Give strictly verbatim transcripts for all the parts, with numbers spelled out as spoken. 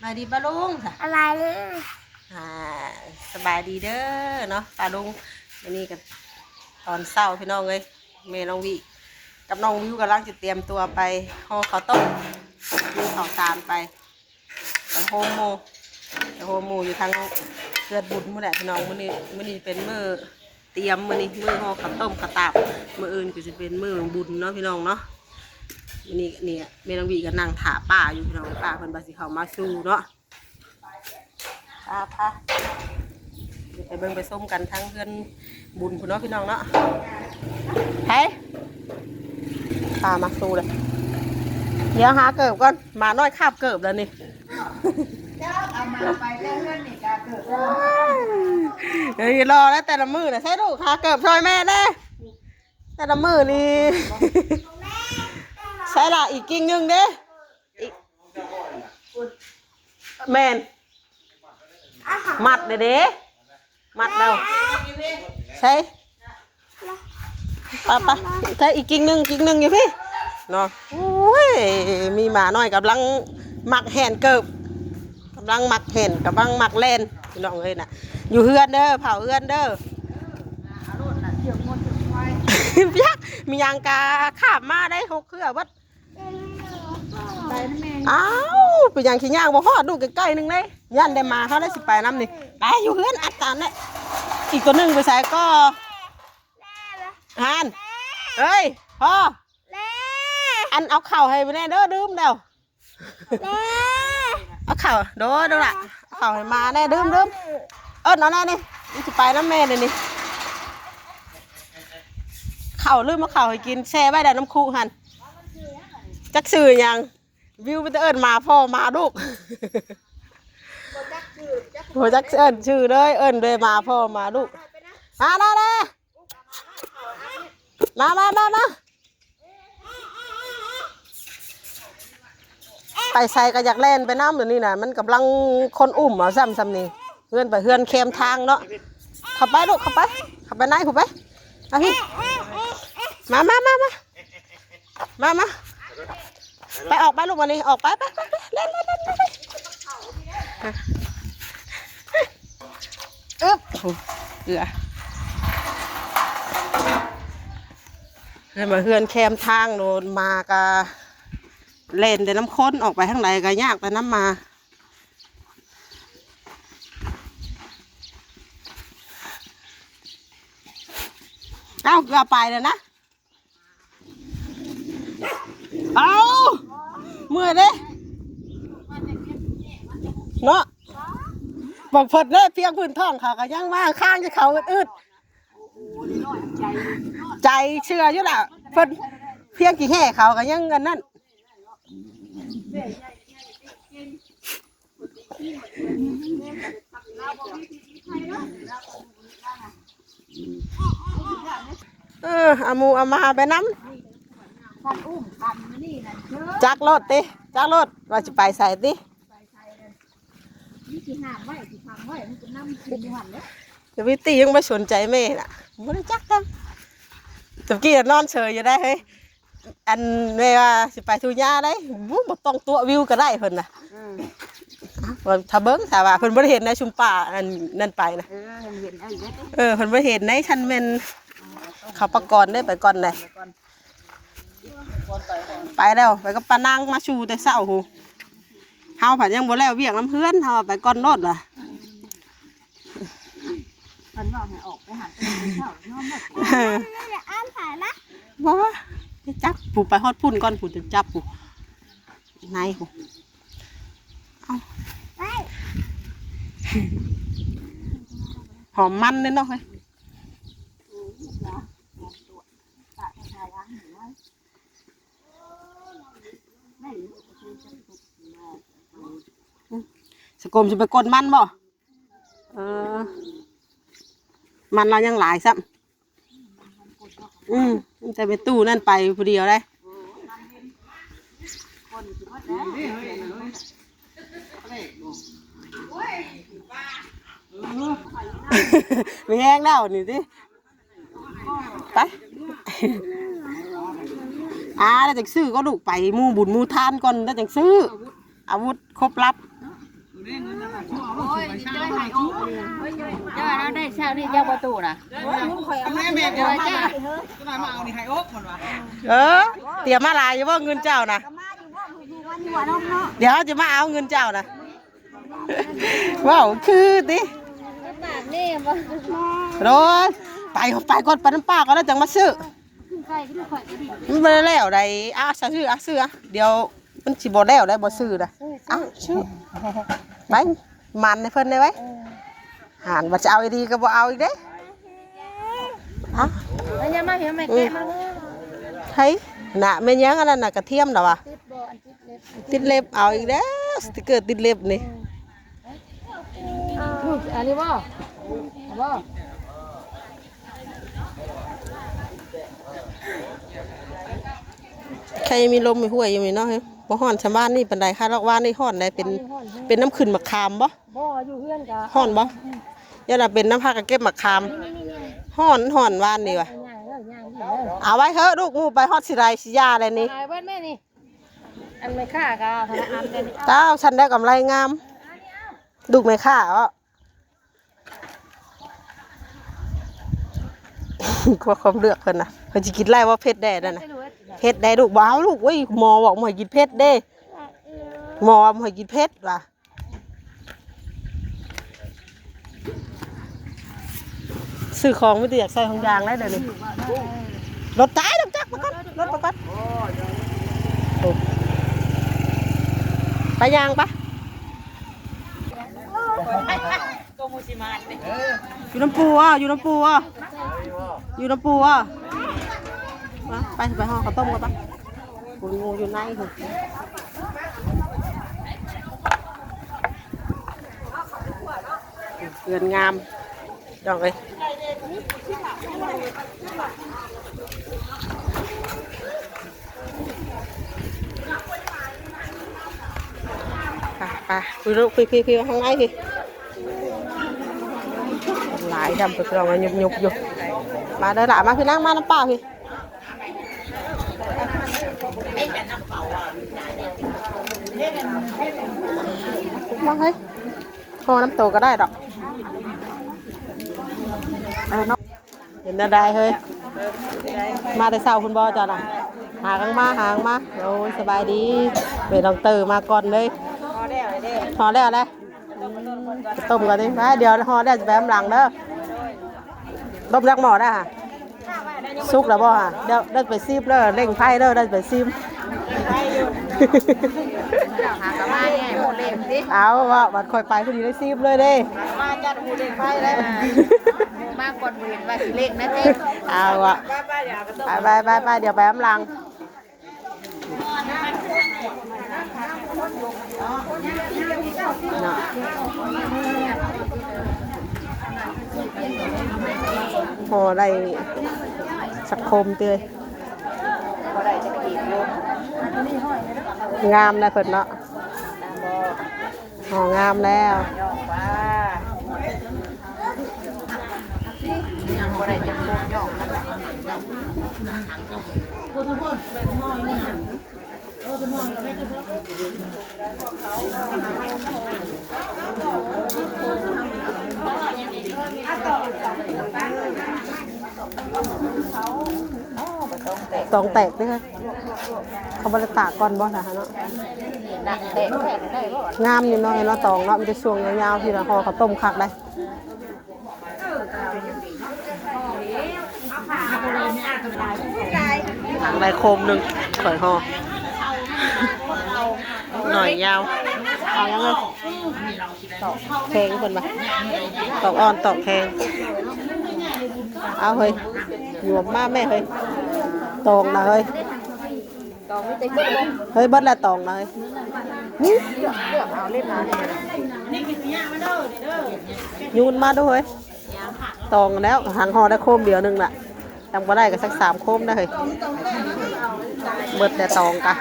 สบายดีป้าลุงจ้ะ อะไรเนี่ย อ่า สบายดีเด้อเนาะป้าลุง วันนี้ก็ตอนเช้าพี่น้องเอ้ย แม่น้องวิกับน้องวิวกำลังจะเตรียมตัวไปห่อข้าวต้ม มีข้าวสารไป ไปโฮมหมู่ ไปโฮมหมู่อยู่ทางเฮือนบุญหมู่แหละพี่น้อง มื้อนี้ มื้อนี้เป็นมื้อเตรียม มื้อนี้มื้อห่อข้าวต้มข้าวตาบ มื้ออื่นก็จะเป็นมื้อบุญเนาะพี่น้องเนาะ มื้อนี้เนี่ยแม่น้องวิก็นั่งถ่าป้าอยู่พี่น้อง ป้าเพิ่นว่าสิเข้ามาสู่เนาะ พาพาไปเบิ่งไปชมกันทั้งเฮือนบุญพุ้นเนาะพี่น้องเนาะ ไป พามาสู่เลย เดี๋ยวหาเกิบก่อน หมาน้อยคาบเกิบแล้วนี่ เจ้าเอามาไปเรื่องเรื่องนี่กาเกิด เฮ้ย รอแล้วแต่ละมื้อนะ ใช่ลูก หาเกิบช่วยแม่แน่ แต่ละมื้อนี่ ใช่ละ อีกกิ่งหนึ่งเด้ อีก แม่น มัดเด้เด้ มัดแล้ว ใช่ ไปไป ใช่ อีกกิ่งหนึ่ง กิ่งหนึ่งอยู่พี่ เนาะ โอ้ย มีหมาน้อยกำลังมักแห่นเกิบ กำลังมักแห่น กำลังมักแล่น พี่น้องเอ้ยน่ะ อยู่เฮือนเด้อ เผาเฮือนเด้อ เปียก มีหยังกะขาบมาได้หกเครือเบิด ไปนะแม่ อ้าว เป็นหยังขี้ย่างบ่ฮอด ลูกใกล้ๆหนึ่งเลย ย่านได้มา เขาได้สิไปนำนี่ ไปอยู่เฮือนอัดตามเนี่ย อีกตัวหนึ่งไปใส่ก็ หัน เอ้ย พ่อ อันเอาเข่าให้แม่เด้อ ดื่มแล้ว เอาเข่า โดด โดดละ เอาเข่าให้มาแน่ ดื่ม ดื่ม เอิ้นเอาแน่นี่ มันสิไปนำแม่เลยนี่ เข่า ลืมเอาเข่าให้กิน แช่ไว้แล้วน้ำคุหั่น จักชื่อหยัง วิวมันจะเอิ้นหมาพ่อหมาลูก บ่จักชื่อ บ่จักเอิ้นชื่อเลย เอิ้นเลยหมาพ่อหมาลูก มา มา มา มา มา มา ไปใส่ก็อยากแล่นไปนำ เดี๋ยวนี้น่ะ มันกำลังคนอุ้มเอาซ้ำ ซ้ำนี่ เฮือนไปเฮือนแคมทางเนาะ เข้าไปลูก เข้าไป เข้าไปใน เข้าไป เอาพี่ มา มา มา มา มา มา ไปออกไปลูก วันนี้ ออกไป ไป ไป ไป เล่น เล่น เล่น เล่น เล่น อึ๊บ โอ้ เอือ เฮือนมาเฮือนแคมทางโลด หมากะเล่นแต่นำคน ออกไปทางใดกะยากแต่นำหมา เอ้า เกือบไปแล้วนะ เอา เมื่อยเด้ เนาะ บอกเพิ่นเด้ เพียงพื้นท้องเขาก็ยังมา ข้างจะเขาอึดๆ ใจเชื่ออยู่ล่ะ เพิ่นเพียงกี่แห่เขาก็ยังอันนั้น เออ เอาหมู่เอาหมาไปนำ คันอุ้มคันนี่นั่นเด้อ จักรถติ จักรถ ว่าสิไปไสติ ไปไสนั่น นี่สิห้ามไว้ สิขังไว้ มันก็นำกินอยู่หั่นแหละ แต่วิตตี้ยังบ่สนใจแม่น่ะ บ่ได้จักกัน ตะกี้นอนเฉยอยู่ได้เฮ้ย อันแม่ว่าสิไปทุ่งหญ้าได้ บ่ บ่ต้องตั๋ววิวก็ได้เพิ่นน่ะ อืม ว่าถ้าเบิ่ง ถ้าว่าเพิ่นบ่ได้เห็นในชุมป่าอันนั่นไปนะ เออ เห็น เห็นเอาอีกแล้ว เออ เพิ่นบ่เห็นในชั้นแม่น เขาปะกอนได้ไปก่อนเลย ไปก่อน ไปก่อน ไปแล้ว ไปกับป้านางมาสู่แต่เช้าหู เฮาผัดยังบ่แล้วเวียกนำเฮือน เฮาไปก่อนโลดล่ะ เพิ่นว่าให้ออกไปหาแต่เช้า นอนบ่ เออ อ่านถ่ายนะ บ่ ไปจับผู้ ไปฮอดพุ่นก่อน ผู้จะจับผู้ ในผู้ เอ้า ไป หอมมันเด้เนาะเฮ้ย สะกมสิไปกดมันบ่ เออ มันเรายังหลายซ้ำ อืม มันจะไปตู้นั่นไปผู้เดียวได้ มีแฮงแล้วนี่ติ ไป อ่า แล้วจังซื้อก็ลูกไปหมู่บุญหมู่ทานก่อน แล้วจังซื้อ อาวุธครบลับ โอ้ย เจ้าหายอก เจ้าเราได้เช้านี่เจ้าประตูนะ แม่แม่เดี๋ยวมา เจ้า จะหน่อยมาเอานี่ให้อกมันวะ เออ เตรียมมาหลายอยู่บ่เงินเจ้านะ เดี๋ยวจะมาเอาเงินเจ้านะ ว้าว คือติ ปากนี่บ่ โอ้ย ไป ไปก่อน ไปน้ำป้าก่อน แล้วจังมาซื้อ มันบ่ได้แล้วได้ อ่ะ ซื้อ อ่ะ ซื้อ อ่ะ เดี๋ยว มันสิบ่แล้วได้บ่ซื้อนะ อ่ะ ซื้อ ไป มันให้เพิ่นได้ไว้ หานว่าจะเอาอีดีก็บ่เอาอีกเด้ อ่ะ แล้วยังมาเห็นแม่แกะมาเลย เฮ้ย น่ะ แม่นยังอันนั้นน่ะ กระเทียมเหรอวะ ติดบ่ อันติดเล็บ ติดเล็บ เอาอีกแล้ว สติกเกอร์ติดเล็บนี่ อันนี้บ่ บ่ ใครมีลมมีห้วยอยู่นี่เนาะ เฮ้ย บ่ฮ้อนชาวบ้านนี่ปานใดค่ะ ดอกว่านี่ฮ้อนได้เป็น เป็นน้ำขึ้นมะขามบ่ บ่ อยู่เฮือนกะ ฮ้อนบ่ ย่านน่ะเป็นน้ำผักกะเก็บมะขาม ฮ้อน ฮ้อนวานนี่วะ ย่างเด้อย่างเด้อ เอาไว้เถอะลูก หมู่ไปฮอดสิไรสิยาอะไรนี่ ขายเบิดแม่นี่ อันไม่ค่ากะพนักงานเป็น เต้า ฉันได้กำไรงาม ลูกไม่ค่าอ่ะ ขอความเลือกเพิ่นนะ เพิ่นสิกินไล่ว่าเผ็ดแด่นั่นน่ะ เผ็ดได้ลูก บ่เอาลูก โอ้ย หมอบอกบ่ให้กินเผ็ดเด้ หมอว่าบ่ให้กินเผ็ดว่ะ ซื้อของมีแต่อยากใส่ถุงยางแล้วเดี๋ยวนี้ รถตาย รถจักรมาก่อน รถมาก่อน โอ้ ไปย่างปะ อยู่น้ำปูอ่ะ อยู่น้ำปูอ่ะ อยู่น้ำปูอ่ะ มา ไป ไปห่อข้าวต้มกันปะ คุณงูอยู่ใน เฮือนงาม ดอกเอ้ย ไป ไป คุยลูก คุย คุย คุย ข้างในสิ หลายดำไปลองยุบยุบอยู่ มาเด้อล่ะ มาพี่นั่ง มาน้ำเปล่าพี่ มาเฮ้ย พอน้ำโตก็ได้ดอก เห็นอะไรเฮ้ย มาแต่เช้าคุณบอจ้ะนะ หากังมา หากังมา โอ้ย สบายดี เป็นน้องเตอร์มาก่อนเลย พอแล้วเลย ต้มก่อนดิ มา เดี๋ยวห่อแล้วจะไปน้ำหลังเด้อ ต้มยักหม้อได้ค่ะ สุกแล้วบ่ค่ะ เดี๋ยวได้ไปซีบเด้อ เร่งไฟเด้อ ได้ไปซีบ เจ้าหากะมาเนี่ย หมู่เล่นสิ เอาวะ บัดคอยไปพอดีได้ซีบเลยเด้ มาจัดหมู่เล่นไฟแล้ว หมู่มาก่อน หมู่เห็นว่าสิเล่นนะสิ เอาวะ ไปไปไปไป เดี๋ยวไปน้ำหลัง เนาะ พอได้สักคมเตื้อย งามนะเพิ่นเนาะ ห่องามแล้ว ตองแตกเด้อ เขาบ่ได้ตากก่อนบ่ล่ะเนาะ งามอยู่เนาะ เนาะ ตองเนาะ มีแต่ช่วงยาวๆ ที่ละห่อข้าวต้มคักได้ ได้โคมหนึ่ง ข่อยห่อ หน่อยยาว เอายังเลย ตอกแข็งเพิ่นว่า ตอกอ่อน ตอกแข็ง เอาเฮ้ย หยวบมาแม่เฮ้ย ตองนะเฮ้ย ตองมีแต่เก็บบ่ เฮ้ย เบิดละตองนะเฮ้ย เลือกเอาเล่นมา ยูนมาดูเฮ้ย ตองแล้ว หางห่อได้โคมเดียวหนึ่งละ จำก็ได้ก็สักสามโคมได้เฮ้ย เบิดแต่ตองกะ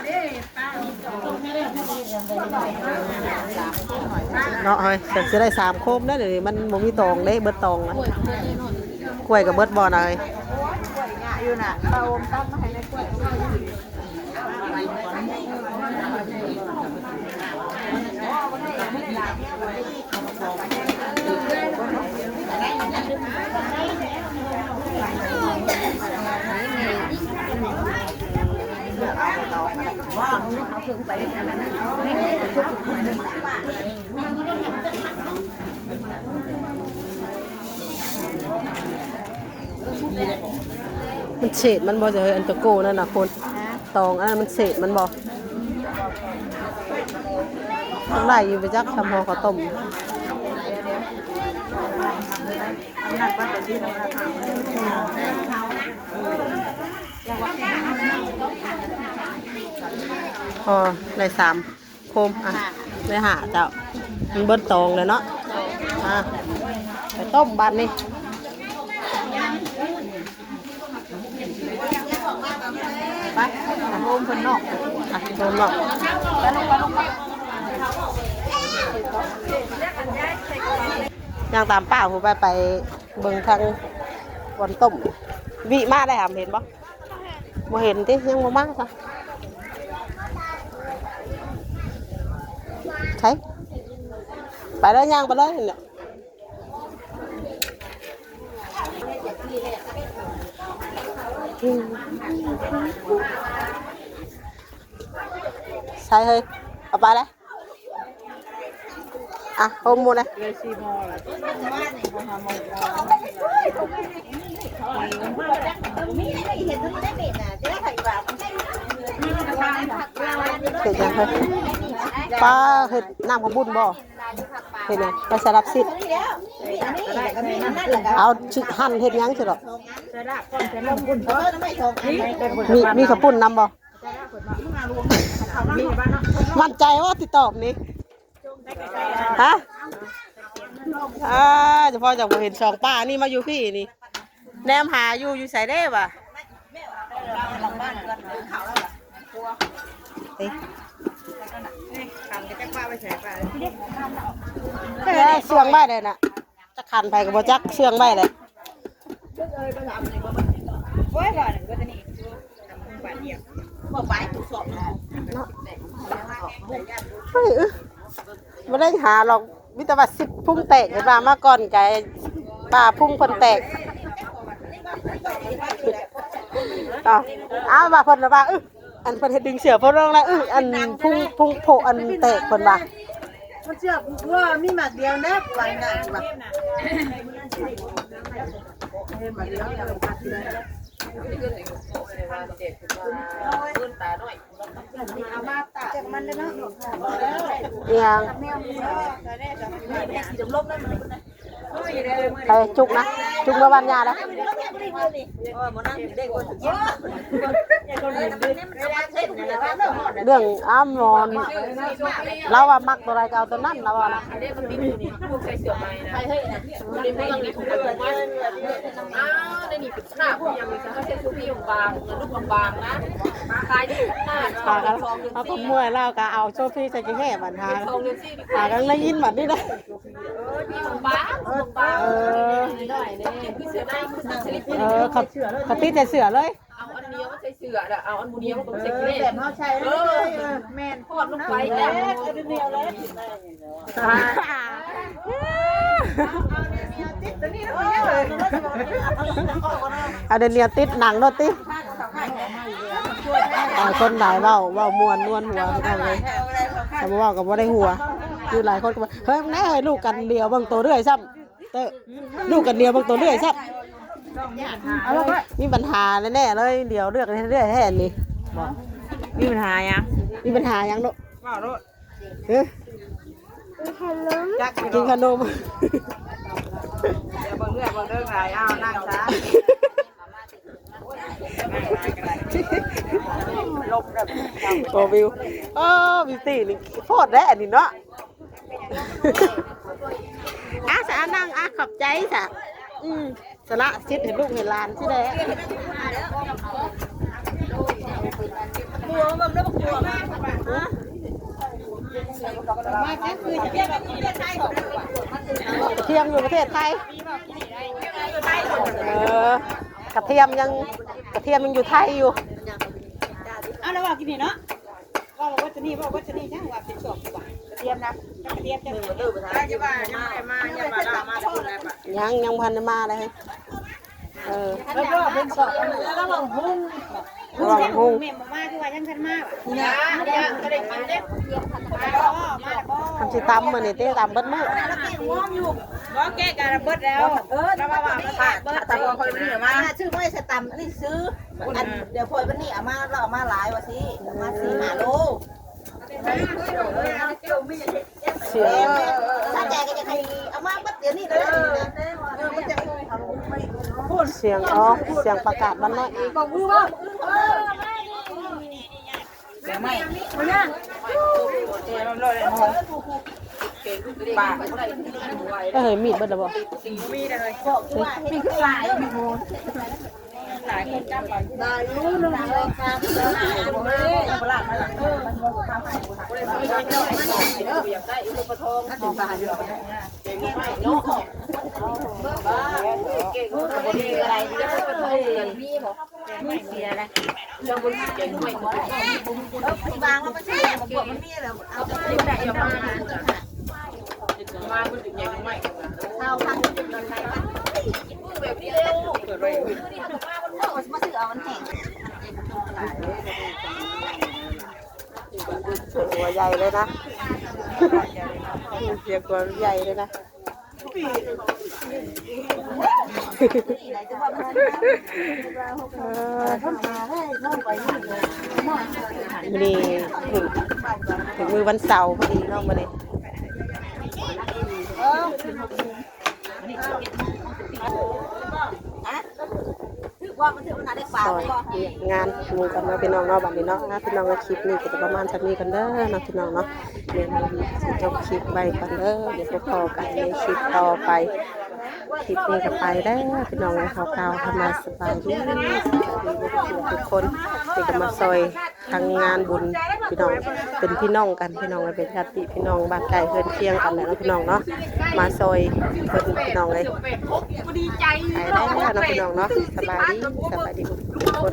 เนาะเฮ้ย แต่จะได้สามโคมได้ เดี๋ยวนี้มันบ่มีตองเด้ เบิดตองอะ กล้วยกับเบิดบ่นะเฮ้ย อยู่น่ะ ปลาโอมตั้งมาให้ในกล้วย กล้วย กล้วย กล้วย มันเศษมันบ่จะเฮ้ย อันตะโก้นั่นน่ะคน ฮะ ตองอันนั้นมันเศษมันบ่ ต้องได้อยู่ไปจักทำห่อข้าวต้ม อ๋อ ได้สาม โคม อ่ะ ได้ห้าเจ้า มันเบิดตองเลยเนาะ อ่ะ ไปต้มบัดนี้ ไป โฮมเพิ่นนอก อ่ะ โฮมนอก ไปลูก ไปลูก ไป ย่างตามป้าผู้ไป ไปเบิ่งทางบ่อนต้ม วิมาได้หามเห็นบ่ บ่เห็นติ ยังบ่มาซะ ใช่ ไปแล้วย่างไปเลยเนี่ย ใช่เฮ้ย เอาไปเลย อ่ะ โฮมหมู่นะ เลยสี่โมงแล้ว เฮ็ดหยังเฮ้ย ป้าเฮ็ดน้ำข้าวปุ้นบ่ เฮ็ดหยัง ไปสลับสิ เอาหั่นเฮ็ดหยังสิดอก มี มีข้าวปุ้นนำบ่ มั่นใจว่าสิตอบนี่ ฮะ อ่า เฉพาะจากบ่เห็นสองป้านี่มาอยู่พี่นี่ แนมหาอยู่ อยู่ไสเด้วะ เอ้ย เอ้ย เสื่องไว้เลยน่ะ จักคันไผก็บ่จัก เสื่องไว้เลย เนาะ เฮ้ย อึ บ่ได้หาหรอก มีแต่ว่าสิบพุงแตก เห็นว่ามาก่อนไก่ ป้าพุงเพิ่นแตก อ้าว อ้าว ว่าเพิ่นละว่า อึ อันเพิ่นเฮ็ดดึงเสื้อเพิ่นลงแล้ว อึ อันพุง พุงโผอันแตกเพิ่นว่า มันเสื้อกูว่ามีหมากเดียวนะ กูว่าอย่างนั้นว่ะ เอามาตากจากมันเลยเนาะ อีหยัง ไปจุกนะ จุกเมื่อวันยาแล้ว เรื่องอ้ามอน เราว่ามักตัวใดก็เอาตัวนั้น เราว่านะ อ้าว ได้นี่เป็นคราบยังมีสารเสพติดบางๆ ลูกบางๆ นะ ขายที่หน้า ปากกัน เขาก็เมื่อยแล้วก็เอาโซฟีใส่กระแหบันทา ปากกันได้ยินบัดนี้นะ บางๆ บางๆ เออ เออ เขา เขาติดแต่เสื้อเลย เอาอันเดียวใส่เสื้อละ เอาอันเดียวก็ใส่ เออ เสื้อ แบบเขาใส่ เออ เออ แม่น พอดลงไป เออ แล้ว เอาเดียวเลย เอาเดียวติดตัวนี้แล้วก็ยังเลย เอาเดียวติดหนังโลดติ อ่า คนหลายเว้า เว้าม่วนนวลหัวพี่น้องเอ้ย แต่บ่เว้าก็บ่ได้หัว อยู่หลายคนก็ว่า เฮ้ย แน่ เฮ้ย ลูกกันเดียวเบิ่งตัวเรื่อยซ้ำ เตอะ ลูกกันเดียวเบิ่งตัวเรื่อยซ้ำ เอาลูกเอ้ย มีปัญหาแน่ๆเลย เดี๋ยวเลือกเรื่อยแท้นี่ บ่ มีปัญหาหยัง มีปัญหาหยังลูก เว้าโลด เอ้ย จักอยู่ กินขนม เดี๋ยวเบิ่งเรื่อยเบิ่งเรื่องหลาย เอานั่งซะ ลมแบบ โอ้ บิว โอ้ บิวตี้นี่โพดแด้อันนี้เนาะ อ่ะ สะอานั่ง อ่ะ ขอบใจสะ อืม สละสิทธิ์ให้ลูกให้หลานสิแด้ บัว เบิ่งเด้อ บักบัว มา มา กระเทียมอยู่ประเทศไทย เออ กระเทียมยัง กระเทียมยังอยู่ไทยอยู่ เอาแล้วว่ากินนี่เนาะ ว่าว่าจะนี่ ว่าว่าจะนี่ ยังว่าเป็นสองกว่า เตรียมนะ จะเตรียมจะเตรียมจะว่ายังไม่ได้มายังมาลามาแต่คนไหนปะ ยังยังพันได้มาเลย เออ แล้วก็เป็นสอบแล้วก็บังฮุ้ง ระวังฮุ้ง แม่มาคือว่ายังทันมาปะ เนี่ย เนี่ยก็ได้กินเด้อ มาแล้วบ่ มาแล้วบ่ ทำสิตำมื้อนี้ติ ตำเบิดมื้อ แล้วแกงง่วงอยู่ บ่แกะกันเบิดแล้ว เออ แล้วว่าว่ามันขาดเบิด แต่พอคนนี้มา ซื้อไว้สตัมอันนี้ซื้อ อันเดี๋ยวพลอยวันนี้เอามา เราเอามาหลายว่าสิ เอามาสี่ห้าโล เสียง ถ้าแกก็จะให้เอามาเบิดเดี๋ยวนี้เลย เสียงออก เสียงประกาศบ้านน้อย บอกมือว่า เสียงไม่ เอ้ย มีดเบิดแล้วบ่ มีคือหลาย หลายคนจับกัน หลายรู้หนึ่งเลยค่ะ หัวใหญ่เลยนะ เสียงหัวใหญ่เลยนะ เออ นี่ถึง ถึงมื้อวันเสาร์พอดีเนาะมื้อนี้ ซอยเวียกงานหมู่กันเนาะพี่น้องเนาะ บัดนี้เนาะ อ่ะ พี่น้อง คลิปนี้ก็จะประมาณเท่านี้กันเด้อเนาะพี่น้องเนาะ เดี๋ยวเราจะจบคลิปไว้กันเด้อ เดี๋ยวพบกันในคลิปต่อไป คลิปนี้ก็ไปแล้วพี่น้องเอ้ย ขอกล่าวคำว่าสบายดี สบายดีทุกคนที่ก็มาซอยทางงานบุญพี่น้อง เป็นพี่น้องกันพี่น้องเอ้ย เป็นญาติพี่น้องบ้านใกล้เฮือนเคียงกันแหละเนาะพี่น้องเนาะ มาซอยเพิ่นพี่น้องเอ้ย ดีใจ ไปแล้วเนาะพี่น้องเนาะ สบายดี สบายดีทุกคน